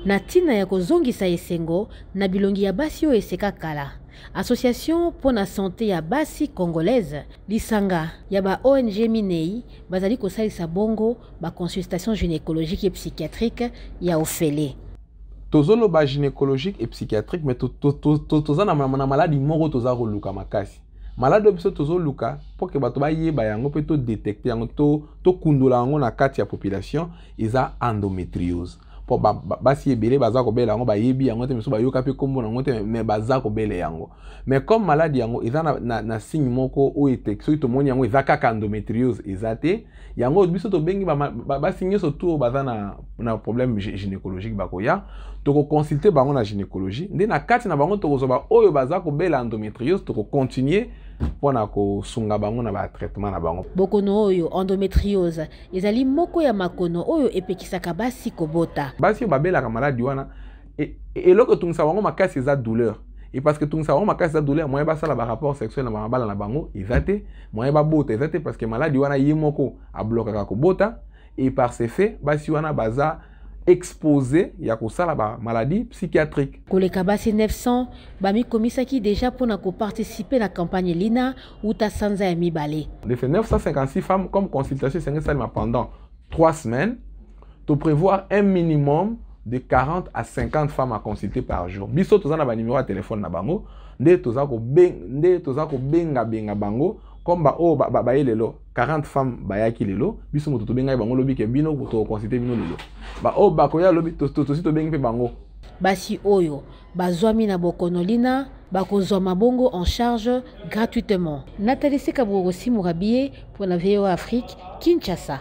Na ntina ya kozongisa esengo na bilongi ya basi oyo eseka kala, Association mpo na sante ya basi congolaise, lisanga ya ba ong minei bazali kosalisa bongo ba consultations gynécologiques et psychiatriques ya ofele. Tozoloba gynécologique et psychiatrique, mais toza na maladi moko toza koluka makasi. Maladi oyo biso tozoluka mpo ke bato bayeba yango mpe todetecte yango, tokundola yango na kati ya population, eza endométriose. Mpo basi ebele baza kobela yango, bayebi yango te, miso bayoka mpe nkombo na yango te, mais baza kobela yango. Mais comme maladi yango eza na signe moko oyo ete soki tomoni yango eza kaka endométriose, eza te yango. Biso tobengi basi nyonso tu oyo baza na problème gynécologique, bakoya, tokoconsulte bango na gynécologie. Nde na kati na bango tokozwa baoyo baza kobela endométriose, tokocontinue mpona kosunga bango na batraitement na bango. Bokono oyo endométriose ezali moko ya makono oyo epekisaka basi kobota. Basi oyo babelaka maladi wana, eloko etungisa bango makasi eza douleur. Et parce que tungisa bango makasi eza douleur, moyen basala barapport sexuel na bamabala na bango eza te, moyen babota eza te, parce que maladi wana ye moko ablokaka kobota. Et par ce fait, basi wana baza exposé ya kosala bamaladie psychiatrique. Koleka basi 900 bamikomisaki deja mpona koparticipe na campagne lina uta sanza ya mibale. De ces 956 femmes, comme consultation esengi esalema pendant 3 semaines, to prévoir un minimum de 40 à 50 femmes à consulter par jour. Biso toza na banuméro ya telefone na bango, nde toza kobengabenga bango. Comme baoyo baye lelo, 40 femmes bayaki lelo, biso moto tobengaki bango lobi ke bino tokoconsulte bino lelo. Baoyo bakoya lobi, tosi tobengi mpe bango. Basi oyo bazwami na bokono lina bakozwa mabongo en charge gratuitement. Nathalie Sekabourossi Mourabie pour la VOA Afrique, Kinshasa.